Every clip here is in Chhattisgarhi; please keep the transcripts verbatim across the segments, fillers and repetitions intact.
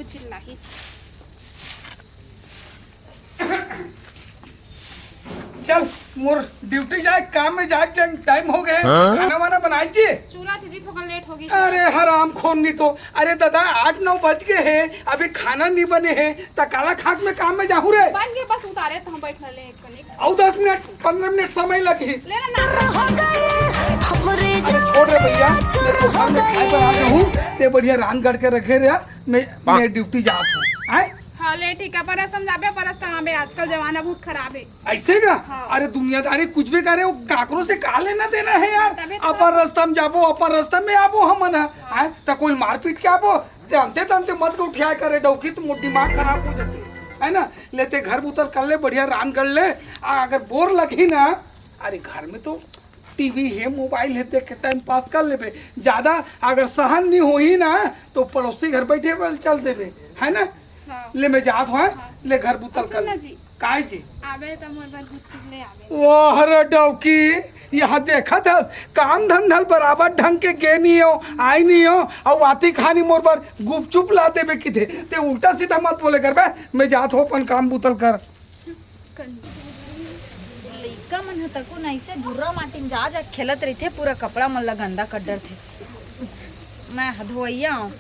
चिल्लाही। चल, मोर ड्यूटी जाए, काम में जाए के टाइम हो गए। हाँ? खाना वाना बनाए जी? चूल्हा थी जी, थोड़ा लेट हो गई। अरे हराम खोर नहीं तो। अरे दादा, आठ नौ बज गए हैं, अभी खाना नहीं बने हैं, त काला खाक में काम में जाहूँ रे। बन गए, बस उतारे तो हम बैठ ले एक कनिक। अउ दस मिनट, पंद्रह मिनट समय लगही। ले ना, ना। अरे छोड़ रे भैया, मैं तो घर में खाए बर आ गया हूँ, ते बढ़िया रांध गढ़ के रखे रे, मैं, मैं ड्यूटी जात हूँ। आए? हाँ, ले ठीक है, अपन रस्ता में जाबे, अपन रस्ता में आबे, आजकल जमाना बहुत खराब है। ऐसे का? हाँ। अरे दुनियादारी कुछ भी करे, वो काकरो से का लेना देना है यार? तबे तो। अपन रस्ता में जाबो, अपन रस्ता में आबो हमन ह। आए? त कोई मारपीट के आबो, ते अंते तंते मत उठिया करे डौकी, तो मोर दिमाग खराब हो जाती है, है ना? लेते घर बुतल कर ले, बढ़िया रांध कर ले। आ, अगर बोर लगही ना, अरे घर में तो टीवी है, मोबाइल है, देख के टाइम पास कर लेबे। ज्यादा अगर सहन नहीं होही ना, तो पड़ोसी घर बैठे बल चल देबे, है ना? हाँ। ले मैं जात हूँ, हाँ? हाँ। ले घर बुतल कर सुन ना ले। जी। काय जी? आबे त मोर बर गुपचुप ले आबे। वाह रे डौकी, यहाँ देखत हस, काम धंधा ल बराबर ढंग के गे नहीं हो, आई नहीं हो, अउ आती खानी मोर बर गुपचुप ला देबे किथे। ते उल्टा सीधा मत बोले कर बे, मैं जात हूँ अपन काम बुतल कर। लइका मन ह तको ना अइसे भुर्रा माटी म जा जा खेलत रहिथे, पूरा कपड़ा मन ला गंदा कर डरथे। मैं ह धोवइया आंव।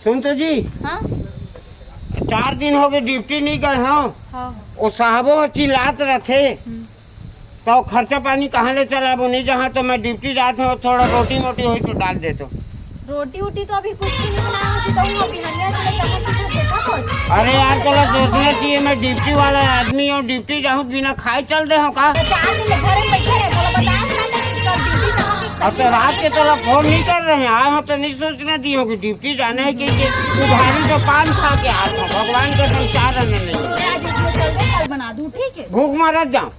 सुन तो जी, हाँ? चार दिन हो गए ड्यूटी नहीं गए हंव। हाँ। ओ साहबो ह चिल्लात रथे। हम्म। तो खर्चा पानी कहाँ ले चलाबो? नहीं जहाँ तो मैं ड्यूटी जात हूँ, थोड़ा रोटी मोटी होई तो डाल देतो। रोटी उटी तो अभी कुछ भी नहीं बनाया हो, तो अभी हनिया से चना कुछ देखा हो? अरे यार, तोला सोचना चाहिए, मैं ड्यूटी वाला आदमी हूँ, ड्यूटी जाहूँ बिना खाए चल दे हूँ का? तो चार दिन से घर में बैठे रहे, बोला बताया था ना कि कल ड्यूटी जाओगे, अब तो रात के तोला फोन नहीं कर रहे हैं, आए हो तो नहीं सोचना दी होगी, ड्यूटी जाना है कि, कि उधारी तो पान खा के आत हूँ, भगवान का संसार रहने नहीं। मैं आज इसमें चल दे, कल बना दूँ, ठीक है? भूख मरत जाओ।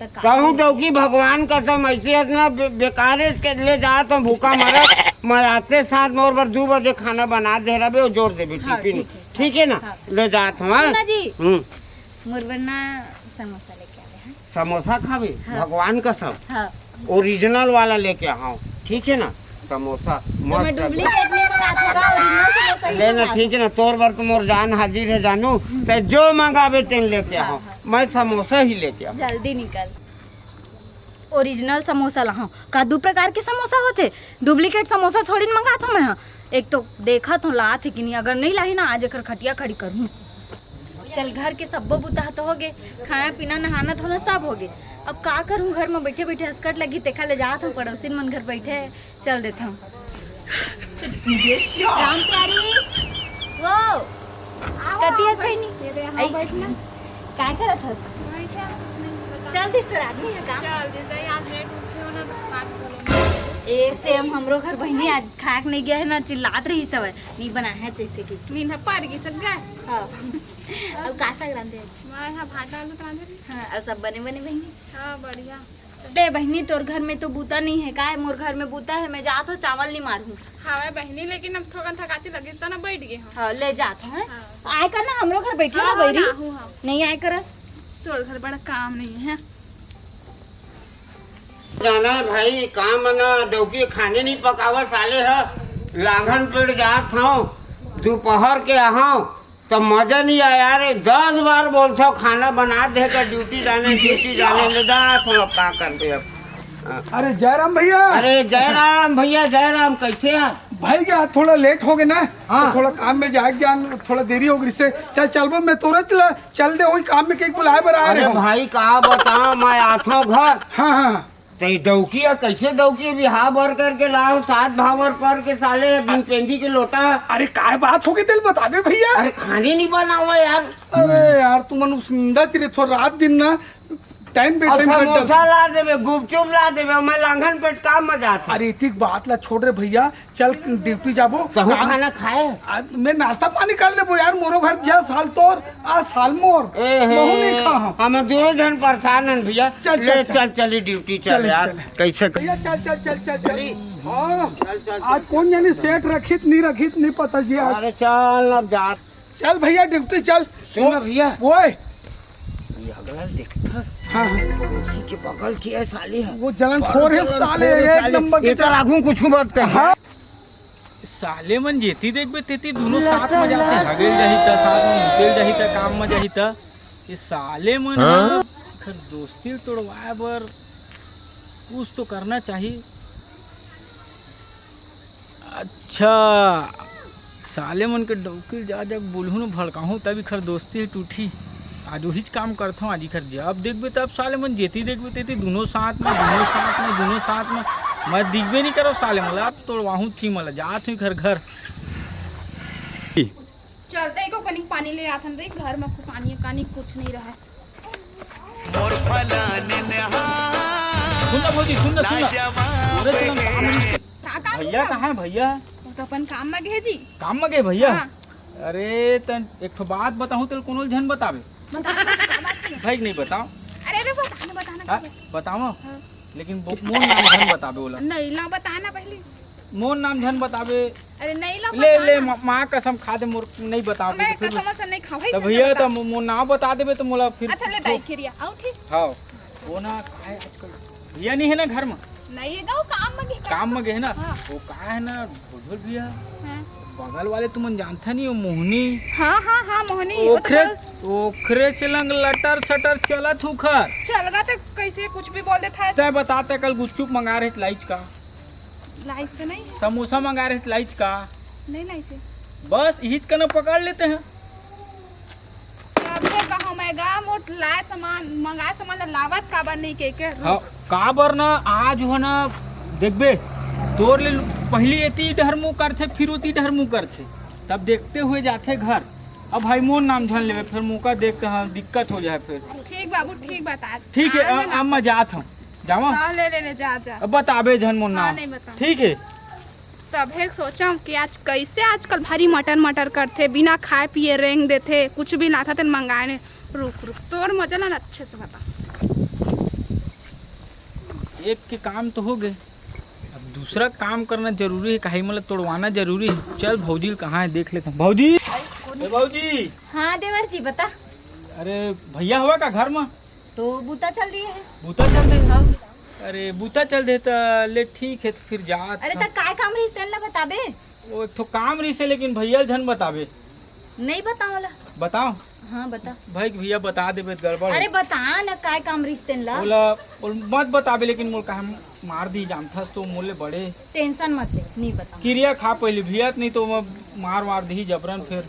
त का कहूँ डौकी, भगवान कसम, ऐसे हस ना बे-, बेकार है, इसके ले जात हूँ भूखा मरत। मैं आते साथ मोर बर दू बजे खाना बना दे रहे, वो जोर देबे हाँ, टिफिन। ठीक है। ठीक है ना? हाँ। ले जात हूँ, हाँ? सुना जी, हम्म। मोर बर ना समोसा लेके आवे, हाँ? समोसा खाबे? हाँ। भगवान कसम। हाँ। ओरिजिनल वाला लेके आओ, ठीक है ना? समोसा तो मैं मस्त है। डुप्लीकेट नहीं मंगाता, ओरिजिनल समोसा ही ले ना, मंगाता। ठीक है ना? तोर बर तो मोर जान हाजिर है जानू, ते जो मंगाबे तेन लेके हाँ, आओ। हाँ। मैं समोसा ही लेके आऊँ। जल्दी निकल। ओरिजिनल समोसा लाहूँ। का दू प्रकार के समोसा होथे? डुप्लीकेट समोसा थोड़ी न मंगाथों मैं ह। एक तो देखत हूँ लात हे कि नहीं, अगर नहीं लाही ना, आज एकर खटिया खड़ी करूँ। चल, घर के सब्बो बुता ह तो होगे, खाना पीना, नहाना धोना सब होगे। अब का करूँ, घर में बैठे बैठे हसकट लगी, तेखा ले जात हूँ, पड़ोसिन मन घर बैठे हे, चल देत हूँ। राम प्यारी, वो, कती हस बहिनी? ये तो यहाँ आई। बैठना। काय करत हस? बैठा, कुछ नहीं, बता। चल दिस तोर आदमी है का? चल दिस, आज लेट उठे हो ना, तो खाना बोलो। ए, सेम हमरो घर बहिनी आज खाक नहीं गया है ना, चिल्लात रही सब, नहीं बना है जैसे कि। नींद पर गई सब गए। हाँ। अब का साग रांधे आज? मैं यहाँ भात डाल के रांधे रही। हाँ, और सब बने बने बहिनी? हाँ, बढ़िया। ले बहिनी, तोर घर में तो बूता नहीं है का? मोर घर में बूता है, मैं जात हो चावल नहीं मारहूँ। हवे बहिनी, लेकिन अब थोकन थकासी लगी त ना बैठ गए हम। हाँ, ले जात हो, हैं? हाँ। आए कर ना हमरो घर बैठे हाँ, ना हाँ, बैरी। ना, हूँ, हाँ। नहीं आए कर। तोर घर बड़ा काम नहीं है। जाना है भाई, काम ना डौकी खाने नहीं पकावा साले ह। लांघन पेड़ जात हूँ, दोपहर के आहा, त मजा नहीं आया रे, दस बार बोलथो खाना बना दे का, ड्यूटी जाने, ड्यूटी जाने, ले जा, तो अब का करबे अब। अरे जयराम भैया। अरे जयराम भैया, जयराम, कैसे है? भाई क्या थोड़ा लेट हो गए ना, हाँ। तो थोड़ा काम में जाके जान, थोड़ा देरी हो गई से। चल चलबो, मैं तुरंत ला, चल दे वही काम में, के बुलाए बर आ अरे रहे हो। भाई का बताओ, मैं आथो घर। हाँ हाँ। तो ये डौकी है, कैसे डौकी है? बिहाव भर करके लाओ, सात भावर पर के साले बिन पेंदी के लोटा। अरे काय बात हो गई तेल बताबे भैया। अरे खाने नहीं बनावा यार। अरे यार तुमन उस निंदा चिरे थो रात दिन ना टाइम पे और टाइम पे समोसा ला देवे, गुपचुप ला देवे, मैं लांघन पेट का मजा आता। अरे इतिक बात ला छोड़ रे भैया, चल ड्यूटी जाबो। तहु काम खाना खाए? आ, मैं नाश्ता पानी कर लेबो यार, मोरो घर जा साल तोर, आ साल मोर। ए हे, महू नहीं खा हम। हम दोनों जन परेशान हन भैया। चल, ले, चल, चल। चल, चली ड्यूटी चल चल, यार। चल। कैसे कर- भैया, चल, चल, चल, चल, चल। चली। हाँ। चल, चल, आज चल, कौन चल, जाने चल। सेठ रखित, नहीं रखित, नहीं पता जी आज। अरे चल, अब जा। चल भैया, ड्यूटी चल। सुन ना भैया। ओए। ये अगला देखता। हाँ, हाँ। पड़ोसी के बगल की है साली है। वो जलन खोर है बड़ा साले, जलन खोर है एक साले। नंबर के एकर जलन। आगू कुछ मत कर। हाँ। साले मन जेती देखबे तेती दुनों साथ म जाथे, हगेल जाही त साथ म, मुतेल जाही त काम म जाही त। ये साले मन ह एखर दोस्ती ल तोड़वाए बर कुछ तो करना चाही। अच्छा, साले मन के डौकी ल जा जा बोलहूँ न, भड़काहूँ, तब एखर दोस्ती ह टूटही। आज उहीच काम करथौं, आज एखर जब देखबे तब साले मन जेती देखबे तेती दुनों साथ म, दुनों साथ म, दुनों साथ म। मैं दिखबे नइ करव साले मन ला, अब तोड़वाहूँ थी मन ला, जात हूँ एखर घर। चलते ही को कनिक पानी ले आथन रे, घर म पानी कानी कुछ नइ रहय। सुन ना भौजी, सुन ना, सुन ना। अरे, तुमन काम नइ का काम भैया करत? कहाँ है भैया? वो तो अपन काम म गे जी। काम म गे भैया? हाँ। अरे, तन एक ठो बात बताहूँ, तेल कोनो ल झन बताबे। बता, बता, बता, बता। भाई के नहीं बताओ। अरे, अरे, बता ना, बता ना, हाँ, कइसे? बताओ। हाँ। लेकिन वो मोर नाम झन बताबे ओला। नहीं, ला बता ना पहले। मोर नाम झन बताबे। अरे, नहीं ला ले, बता ले, ना। माँ, माँ कसम खा दे, मोर नहीं बताओ मैं तो फिर। कसम से नहीं खाऊँ, भाई, तो झन भैया, बता। तो मो-, मोर नाम बता देबे तो मोला फिर अच्छा, ले, तो दाई, खिरिया, आओ, ठीक। हाँ, वो ना, काहे आजकल भैया नहीं है ना घर में? नहीं है, वो काम में गए, काम में गए है ना? हाँ। वो का है ना, भोजपुर भैया, हाँ। बगल वाले तुमन जानता नहीं, वो मोहनी। हाँ, हाँ, हाँ, मोहनी, वो तो ओखरे, कल ओखरे चलंग लटर सटर चलत हुखर। चलगा तो कैसे कुछ भी बोल देता है। तय बता, तय कल गुपचुप मंगा रहे लाइच का? लाइच तो नहीं है। समोसा मंगा रहे लाइच का? नहीं लाइच है। बस इहिच कना पकड़ लेते हैं। अबे कहूँ मैं गा, मोर लाए सामान, मंगाए सामान ला लावत काबर नहीं के, के? हाँ, काबर ना, आज हो ना, देखबे, तोर ले पहली एती डहर मुँह करथे, फिर ओती डहर मुँह करथे, तब देखते हुए जाथे घर। अब भाई मोर नाम झन लेवे, फिर मौका देख के हाँ, दिक्कत हो जाए फिर। ठीक बाबू, ठीक बता। ठीक है, हाँ, अब, ना। अब मैं जात हूँ, जावा। हाँ, ले, ले, ले, जा, जा। अब बताबे झन मोर हाँ, नाम। नहीं बताऊँ। ठीक है। तभे सोचम कि आज कैसे आजकल भारी मटर मटर करथे, बिना खाए पिए रेंग देथे, कुछ भी लाथा तेन मंगाए ने। रुक, रुक, तोर मजा ला अच्छे से बता। एक के काम तो हो गए, अब दूसरा काम करना जरूरी है, काहे मतलब तोड़वाना जरूरी है। चल भौजी ल कहाँ है देख लेते हैं। भौजी, ए भौजी। हाँ देवर जी, बता। अरे भैया हवा का घर में? तो बूता चल दिए है। बूता चल दिए? हाँ। अरे बूता चल दे त ले ठीक है, तो फिर जात अरे हम। त काय काम रहिस तेन ला बताबे? वो एक ठो काम रहिस है, लेकिन भैया ल झन बताबे। नहीं बताओ ला। बताओ। हाँ बता। भाई के भैया बता देबे त गड़बड़ अरे हो। बता ना काय काम रहिस तेन ला। ओला, ओल मत बताबे, लेकिन मोल कहा मार दी जानथस तो मोले बड़े। टेंशन मत ले, नहीं बताओ। किरिया खा पहले भैया, नहीं तो मैं मार वार दी जबरन फिर।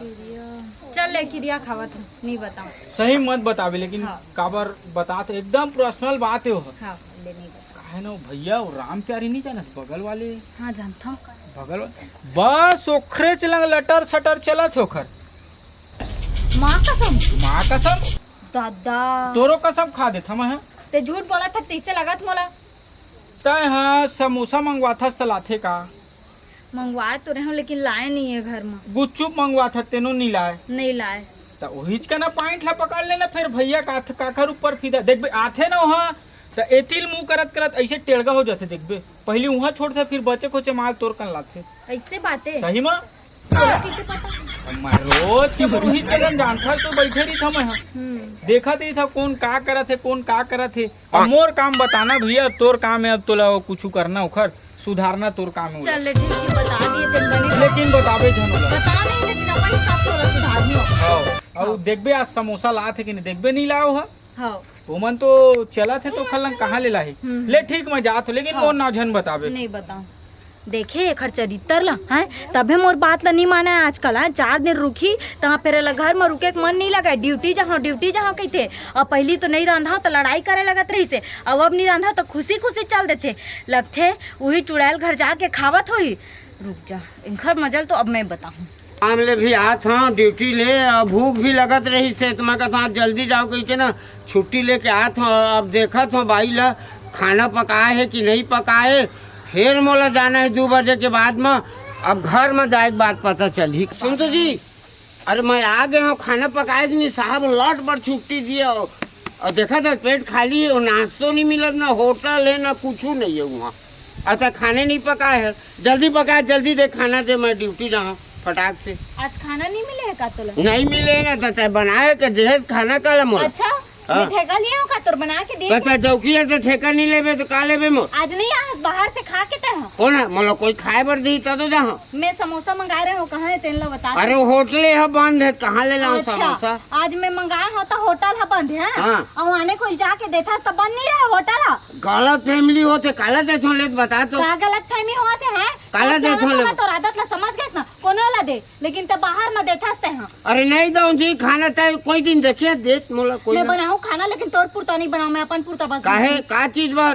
चल ले किरिया खावत हूँ, नहीं बताओ। सही मत बताबे, लेकिन हाँ। काबर बतात एकदम पर्सनल बात है वो। हाँ, ले नहीं बता। काहे ना वो भैया, वो राम प्यारी नहीं जानस, बगल वाले। हाँ, जानता हूँ। बगल वाले। बस ओखरे चलंग लटर सटर चलत हे ओखर। माँ कसम। माँ कसम। दादा। तोरो कसम खा देत हूँ मैं। ते झूठ बोलत हस, तइसे लगत मोला। तय हाँ समोसा मंगवाथस त लाथे का? मंगवाए तो रहे हूँ, लेकिन लाए नहीं है घर में। गुपचुप मंगवाथस, तेनो नहीं लाए। नहीं लाए। त उहीच का ना पॉइंट ला पकड़ लेना, फिर भैया का, काखर ऊपर फिदा। देखबे, आथे ना वहाँ, त एतिल मुंह करत करत ऐसे टेढ़गा हो जाथे। देखबे, पहली वहाँ छोड़थे, फिर बचे खोचे माल तोर कन लाथे। ऐसे बात है? सही मा? हाँ, कैसे पता? मैं रोज के बरू ही चलन जानता तो बैठे रही था मैं। हम्म। देखा रही था कौन का करत है, कौन का करत है। अब मोर काम बताना भैया, तोर काम है अब तोला कुछ करना उखर। सुधारना तोर काम है। चल ले, ठीक है, बता दिए तेन बने। लेकिन बताबे झन ओला। बता नहीं, लेकिन अपन हिसाब से ओला सुधारनी हो। हाँ, अउ हाँ। देखबे आज समोसा लात है कि नहीं, देखबे नहीं लाओ है। हाँ। ओमन तो चलत है तो खलन कहाँ ले लाही। हम्म। ले ठीक मैं जात हूँ, लेकिन हाँ। मोर नाव झन बताबे। नहीं बताओ। देखे एखर चरित्तर ला, हैं? तभे मोर बात ला नहीं माने आजकल, हैं? चार दिन रुकी, तहाँ फेर एला घर में रुके के मन नहीं लगे। ड्यूटी जाहूँ, ड्यूटी जाहूँ कहिथे। अब पहली तो नहीं रांधा तो लड़ाई करे लगत रही से, अब, अब नहीं रांधा तो खुशी खुशी चल देथे। लगथे उही चुड़ैल घर जाके खावत होही। रुक जा, इनखर मजल तो अब मैं बताहूँ। काम ले भी आत हूँ ड्यूटी ले, अउ भूख भी लगत रही से, तो मैं कहता हूँ, "आज जल्दी जाओ," कह के ना छुट्टी लेके आत हूँ। अब देखत हूँ बाई ला खाना पकाए है कि नहीं पकाए, फिर मोला जाना है दू बजे के बाद में। अब घर में जाए के बाद पता चलही। सुन तो जी, अरे मैं आ गए हूँ, खाना पकाए कि नहीं साहब, लट पर छुट्टी दिए हो। अउ देखा था पेट खाली है, नाश्तो नहीं मिलत, ना होटल है, ना कुछ नहीं है वहाँ। अच्छा खाने नहीं पकाए है, जल्दी पकाए, जल्दी दे खाना दे, मैं ड्यूटी जाऊँ फटाक से। आज खाना नहीं मिले है का तोला? नहीं मिले है ना, तो तय बनाए के देहे खाना का ला मोला। अच्छा। हाँ। मैं ठेका लिए हूँ का तोर बना के दे? तो, तो डौकी है तो ठेका नहीं लेबे तो का लेबे मोर? आज नहीं आ, बाहर से खा के ते हाँ। कौन है? मोला कोई खाए बर दी तब तो जहाँ। मैं समोसा मंगाए रहे हूँ, कहाँ है तेन ला बता। अरे होटले है बंद है, कहाँ ले लाऊं अच्छा, समोसा? आज मैं मंगाए हूँ तो होटल है बंद है। हाँ। और आने कोई जाके देखा तो बंद नहीं रहा होटल है। गलत फैमिली होते, काला देखो ले बता तो। का गलत फैमिली होते हैं? काला और देखो समोसा ले। में तोर आदत ला समझ गए ना, कोनो ला दे, लेकिन तब बाहर में देखा से हाँ। अरे नहीं दऊं जी, खाना चाहे कोई दिन देखिए, देख मोला कोई मैं ना। बनाऊं खाना, लेकिन तोर पुरता नहीं बनाऊं, मैं अपन पुरता बस काहे? बनाऊं। का चीज बर?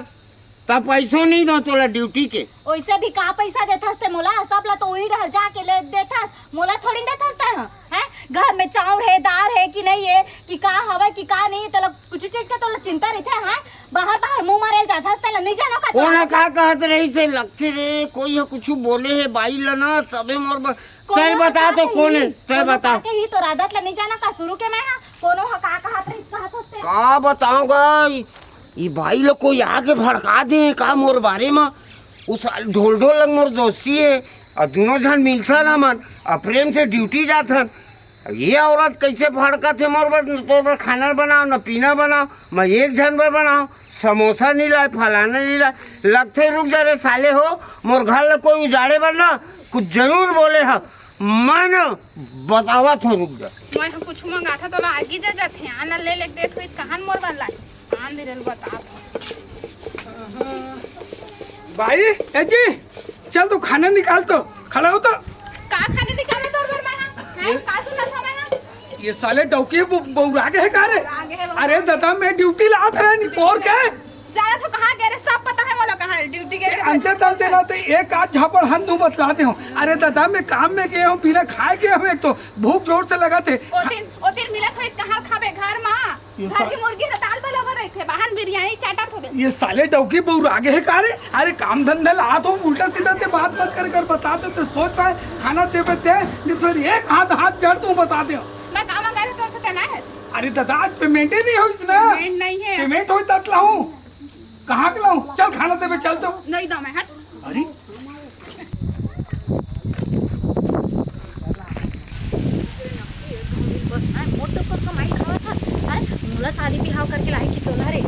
तब पैसो नहीं दो तोला ड्यूटी के। ओइसे भी का पैसा देथस ते मोला? सब ला तो उही घर जाके ले देथस, मोला थोड़ी देथस ते ह, हैं? घर में चाउर है, दाल है कि नहीं है, कि का हवे, कि का नहीं है, तोला कुछ चीज का तोला चिंता रहिथे, हैं? बाहर, बाहर मुंह मारे जाथस, तेला नहीं जानो का कौन तोला? का कहत रही से लगथे रे, कोई ह कुछ बोले है बाई ला ना, तबे मोर ब-, कोनो तै ह बता का तो कौन है, कही? तै कोनो बता। का कही? तोर आदत ला नहीं जाना का शुरू के मैं हा? कोनो ह का कहत रही, कहत हस ते? का बताऊं गा, ई, ई बाई ला कोई आके भड़का दे का मोर बारे म? उस ढोल ढोल लग मोर दोस्ती है, और दोनों झन मिलथन हमन, और प्रेम से ड्यूटी जाथन। ये औरत कैसे भड़कत है मोर बर, तोर बर खाना बनाओ, न पीना बनाओ, मैं एक झन बर बनाओ, समोसा नहीं लाए, फलाना नहीं लाए, लगथे रुक जा रे साले हो, मोर घर ला कोई उजाड़े बर ना, कुछ जरूर बोले ह, मैं न बतावत हूँ, रुक जा। मैं ह कुछ मंगाथा तोला आगी जा जाथे, आना ले ले देख, कहान मोर बर लाए। आन दे रे, बता। बाई, ए जी, चल तू खाना निकाल तो, खड़ा हो तो। का खाना निकाला तोर बर मैं हा? हैं? का सुनत हवं मैं हा? ये साले डौकी बौ-, बौरा गे हे का रे? बौरा गे हे, बौरा। अरे दादा, मैं ड्यूटी ला आत रहेंव, और का? जाना तो कहाँ गे रे, सब पता है मोला कहाँ है, ड्यूटी गे हे। अंते तंते ना ते एक आध झापड़ हन तू बतला दे हूँ। अरे दादा, मैं काम में गे हूँ, बिना खाए गे हूँ, एक तो भूख जोर से लगथे। ओ दिन, ओ दिन मिलत होई कहाँ खाबे, घर मा? ये घर सा- की मुर्गी तो दाल बरोबर रहिथे, बाहर बिरयानी चाटत होबे। ये साले डौकी बौरा गे हे का रे? अरे काम धंधा ला तो उल्टा सीधा ते बात मत कर, कर बता दे तो सोच पाए, खाना देबे ते, नहीं तो एक हाथ, हाथ जड़ तू बता दे। मैं काम करे तो से ना है। अरे दादा, आज पेमेंट ही नहीं होइस ना। पेमेंट नहीं है। पेमेंट होई तब लाऊं। कहाँ के लाऊं? चल खाना देबे, चल तो। नहीं दो मैं, हट। अरे बस ना, मोर तो ऊपर कमाई खावत हस। हैं? मोला शादी बिहाव करके लाही कि तोला रे।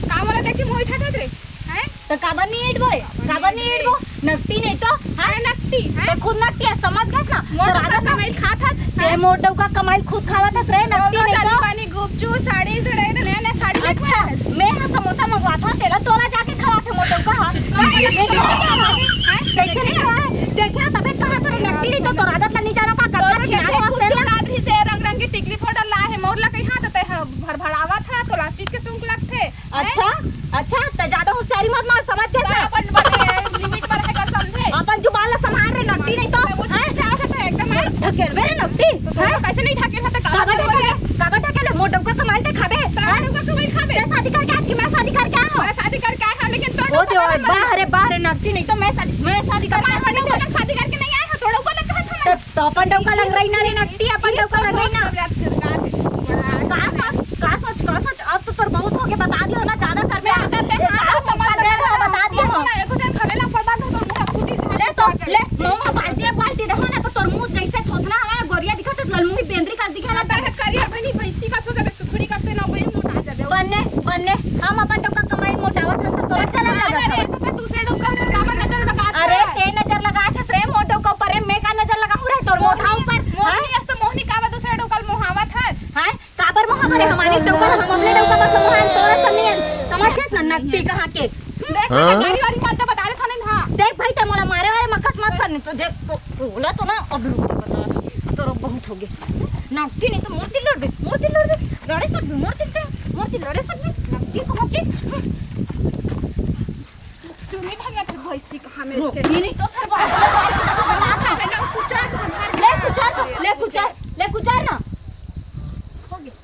का मोला देख के मोहित हटत रे? हैं? त काबर नहीं एटबो रे? काबर नहीं एटबो? नकटी नहीं तो, हैं? नकटी, हैं? तो खुद नकटी है, समझ गए ना? मोर तो डौका राजा कमाई खात हस, ते हैं? मोर डौका कमाई खुद खावत हस रे, नकटी नहीं तो। गुपचुप, साड़ी, साड़ी, नया, नया साड़ी अच्छा, लेके आए। मैं हा समोसा मंगवात हूँ, तेला तोला जाके खवात है मोर डौका हा। नहीं, कैसे नहीं खवाए? देखे तबे कहा था नकली नहीं तो तोर आदत ला नहीं जाना का, कतना चिनार वस्ते ना। रंग रंग की टिकली पाउडर ला है, मोर ला कहीं हाथ ते भड़भड़ावत है, तो लास्टिक के सूंघ लगथे। अच्छा, अच्छा, त ज्यादा होशियारी मत मार, समझ गए ना? अपन बने लिमिट पर है कर समझे। अपन जुबान ला संभाल रे, नकटी नहीं तो, हैं? क्या होता है एकदम, हैं? ढकेल बे रे नकटी, तो हैं? कैसे नहीं ढकेल सकते? काबर ढकेल, काबर ढकेल? मोर डौका कमाई ते खाबे, हैं? डौका कमाई खाबे। ते शादी करके आज की मैं शादी करके आया हूँ। मैं शादी करके आया हूँ, लेकिन तो ओ देवा, बाहरे, बाहरे नकटी नहीं तो मैं शादी, मैं शादी करके आया हूँ। शादी करके नहीं आया हूँ, थोड़ा ऊपर लगता है। तो अपन डौका लग रही ना रे नकटी, अपन डौका लग रही ना। का सोच, का सोच, का सोच, अब तो तोर बहुत हो गया, बता दियो ना, ज्यादा कर मैं आदत है, हाँ, तो मत बता दियो। एको जन खड़े ला पड़बा तो तोर मुंह फूटी। ले तो, ले, मुंह में बाल्टी, बाल्टी देखो ना, तो तोर मुंह जैसे थोथना है, गोरिया दिखा तो ललमुही बेंदरी का दिखा ना। करिया बनी भैंसी का छोटा सुखड़ी का से ना वही मोटा जाबे। बन्ने, बन्ने, हम अपन डौका कमाई मोटावत हन त तोला चलन लगत हवे। अरे, दूसरे डौका ऊपर काबर नजर लगात हस? अरे, ते नजर लगात हस रे मोर डौका ऊपर रे, मैं का नजर लगाहूं रे तोर मोटा ऊपर? मोहनी, हाँ? अस तो मोहनी काबर दूसरे डौका ल मोहावत हस? हाँ? काबर मोहावत रे? हमारे डौका ल हम अपने डौका बस मोहान, तोरा सनियन। समझ गए ना, नकटी कहाँ के? देख, हाँ? गाड़ी वाली मत तो बता दे थाने, हाँ। देख भाई, ते मोला मारे वाले मक्कस मत करनी, तो देख, तो, तोला तो ना, अब रुक, बता, तोरा बहुत हो गया। नकटी नहीं तो मोर दिल लड़ दे, मोर दिल लड़ दे, लड़े सब, मोर दिल दे, मोर दिल लड़े सब, नकटी कहाँ के? तू नहीं भागना फिर भैंसी कहाँ में रुक, के? ये नहीं तो फिर बात, बात, बात, बात, बात, ले कुचार, ले कुचार तो, ले कुचार, ले कुचार ना। हो गया।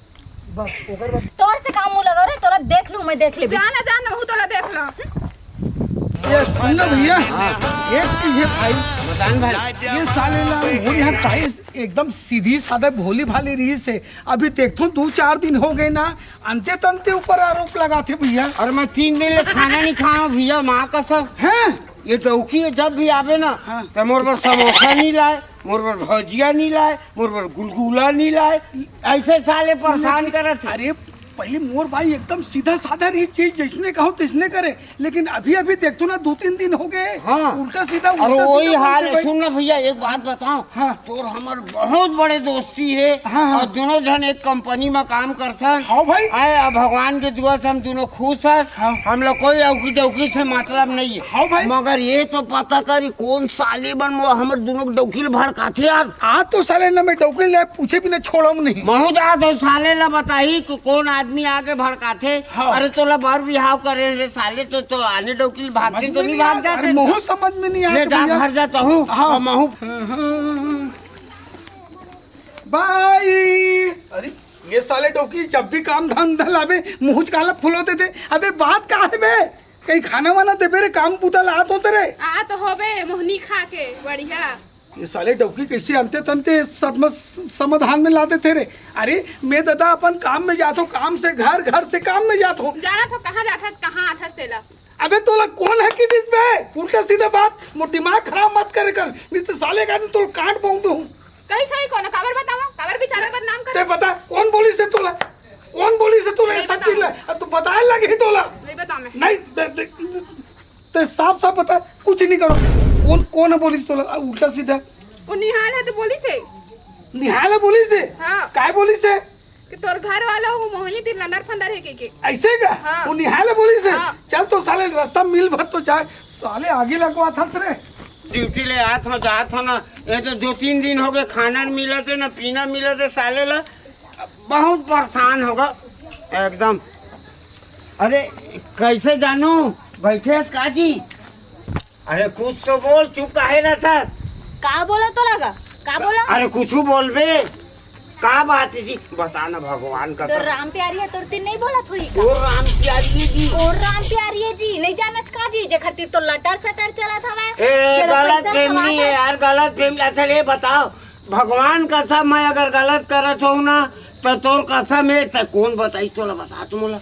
बस, ओकर बाद तोर से काम मुला रे, तोरा देख लूं मैं, देख ले। जा ना, जा ना, हूं तोरा देख लो। ये सुन ना भैया, हाँ। एक चीज है भाई, बतान भाई। ये साले ला मोर यहाँ ताई एकदम सीधी साधा भोली भाली रही से, अभी देखथों दो चार दिन हो गए ना, अंते तंते ऊपर आरोप लगाथे भैया। अरे मैं तीन दिन ले खाना नहीं खाया भैया, माँ कसम। हैं? ये डौकी जब भी आवे ना, हाँ। त मोर बर समोसा नहीं लाए, मोर बर भजिया नहीं लाए, मोर बर गुलगुला नहीं लाए। ऐसे साले परेशान करत हे। अरे, पहले मोर भाई एकदम सीधा साधा रही चीज, जैसने कहो तैसने करे, लेकिन अभी अभी देखतो ना, दो तीन दिन हो गए, हाँ। उल्टा सीधा, अरे उल्टा वही सीधा हाल बोलते है। भाई। सुन ना भैया, एक बात बताओ, हाँ। तोर हमर बहुत बड़े दोस्ती है, हाँ, हाँ। और दोनों जन एक कंपनी में काम करथन। हाँ भाई। आए, अब भगवान के दुआ से हम दोनों खुश हैं। हाँ। हम लोग कोई औकी डौकी से मतलब नहीं है। हाँ भाई। मगर ये तो पता करी कौन साले बन वो हमर दोनों के डौकी ल भड़काथे यार। आज तो साले ना मैं डौकी ले पूछे बिना छोड़म नहीं। महू जात हो साले ला बताही कि कौन आदमी आके भड़काथे। हाँ। अरे तोला बर बिहाव करे रे साले, तो, तो आने डौकी ल भागते तो नहीं भाग जाते। महू समझ में नहीं आते भैया। घर जाता हूँ। हाँ। महू। भाई, अरे ये साले डौकी जब भी काम धंधा लावे, मुंह काला फुलोते थे। अबे बात का है बे? कहीं खाना वाना देबे रे, काम बूता लात होते रे। आ तो होबे मोहनी खा के बढ़िया। ये साले डौकी कैसे अंते तंते सदमा समाधान में लाते थे रे। अरे मैं दादा अपन काम में जात हो, काम से घर, घर से काम में जात हो। जाना तो कहाँ जात हस, कहाँ आत हस तेला? अबे तोला कौन है कि दिस बे? उल्टा सीधा बात, मोर दिमाग खराब मत करे कर, नहीं तो साले का तो तोला काट बोंग दूं। कहीं सही कौन, काबर बतावा, काबर बिचारा बदनाम कर। ते बता कौन बोली से तोला, कौन बोली से तोला ये सब चीज ला? अब तू बताए लगे ही तोला। नहीं बता मैं। नहीं, दे, दे, ते साफ साफ बता, कुछ नहीं करो। कौन, कौन है बोली से तोला? आ, उल्टा सीधा। वो निहाल है तो बोली से। निहाल है बोली से? हाँ। काय बोली से? कि तोर घर वाला वो मोहनी तीर लंदर फंदर है के, के। ऐसे का? हाँ। वो निहाल है बोली से? हाँ। चल तो साले रास्ता मिल भर तो जाए, साले आगे लगवा था तेरे। ड्यूटी ले आत हो, जात हो ना, ये तो दो तीन दिन हो गए, खाना न मिलत हे, ना पीना मिलत हे, साले ला बहुत परेशान होगा एकदम। अरे कैसे जानू, बैठे हस का जी? अरे कुछ तो बोल, चुप काहे रहत हस? का बोला तो लगा? का बोला? अरे कुछ बोलबे, का बात है जी? बता ना भगवान का तो तो। राम प्यारी है, तोर तीर नहीं बोलत होही का? ओ राम प्यारी जी। ओ राम प्यारी जी, नहीं जानत का जी, जे खातिर तो लटर सटर चलत हवय, ए, तेला गलत पैसा फहमी कमात है है। यार, गलत फहमी। अच्छा, ये बताओ, भगवान कसम, मैं अगर गलत करत हूँ ना, तो तोर कसम है, तो कौन बताई तोला, बता तू मोला।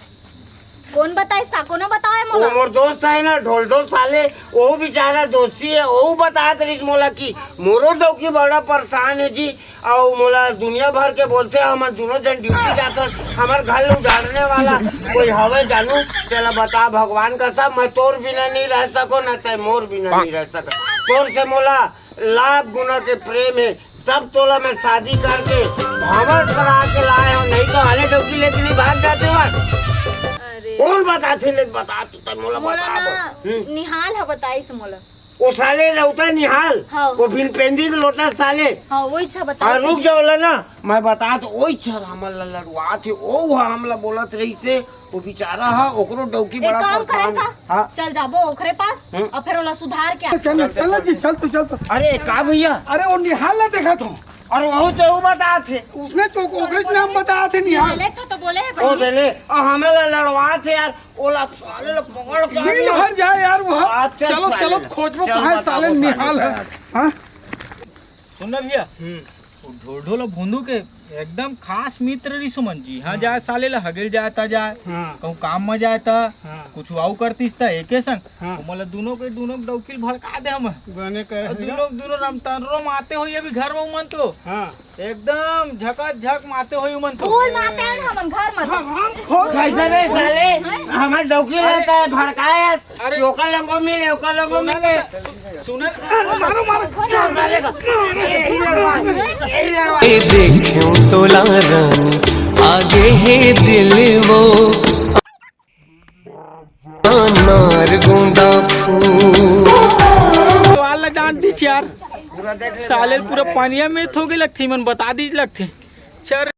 कौन बताई? साको ना बताओ है वो मोला। मोर दोस्त है ना, ढोल ढोल साले, वो बेचारा दोस्ती है, वो बतात रहिस मोला कि मोरो डौकी बड़ा परेशान है जी, अउ मोला दुनिया भर के बोलथे, हमन दुनों झन ड्यूटी जाथन, हमर घर ल उजाड़ने वाला कोई हवे जानू? तेला बता भगवान कसम, मैं तोर बिना नहीं रह सको, ना तै मोर बिना नहीं रह सको। तोर से मोला लाख गुना के प्रेम है, तब तोला मैं शादी करके भंवर करा के लाए हूँ, नहीं तो हाले डौकी लेके नहीं भाग जाते वहाँ। अरे। कौन बताथे ले बता तू, तै मोला मोला बता ना बस। हम्म। निहाल ह बताइस मोला। वो साले रौता निहाल, हाँ। वो फिर पेंदी के लोटा साले। हाँ, वही अच्छा बता। हाँ, रुक जाओ ला ना, मैं बता तो, वही अच्छा हमन ला लड़वात हे, वो हमला बोलत रहिस हे, वो बेचारा हा, ओकरो डौकी एक बड़ा काम करे परेशान। का? हाँ। चल जाबो ओकरे पास हम्म। और फिर ओला सुधार के आ। चल, चल ना जी, चल तू, चल तू। अरे का भैया? अरे वो निहाल ला देखा तू। अरे वो तो वो बतात हे। उसने तो ओकरे नाम बतात हे निहाल। ले अच्छा तो बोले है ओ भैया। देले, और हमला लड़वात हे यार। ओला साले ला पकड़ के मिल आदमी भर जाए यार वो। अच्छा, चलो, साले चलो, ला। खोजबो चल, कहाँ है बताओ साले साले निहाल का है। यार। हाँ? सुन ना भैया, हम्म। वो ढोल ढोल भोंदू के एकदम खास मित्र रहिस उमन जी। हाँ, हाँ। जाए साले ला हगेल जाए ता जाए, हाँ। कहूँ काम में जाए ता, हाँ। कुछ आऊ करतिस ता एके संग, हाँ। ओमन ला दुनों के दुनों के डौकी ल भड़का दे हम। गने करे और है। दुनों, दुनों रमतनरो माते होई अभी घर में उमन तो। हाँ। एकदम झकाझक माते होई उमन तो। फूल माते हैं हमन घर में। हाँ, हम खोज कैसे रे साले? हमर डौकी रहता है भड़काया। अरे। ओकर लोगों मिले, ओकर लोगों मिले। सुन, मारो, मारो। साले का। यही लड़वा, यही लड़वा। ए देखियो तोला रानी, आगे है दिल वो। अनार गुंदा फूल। सवाल ला डांट दीस यार। साले पूरा पानिया में थोके लगथे, मन बता दीस लगथे। चल।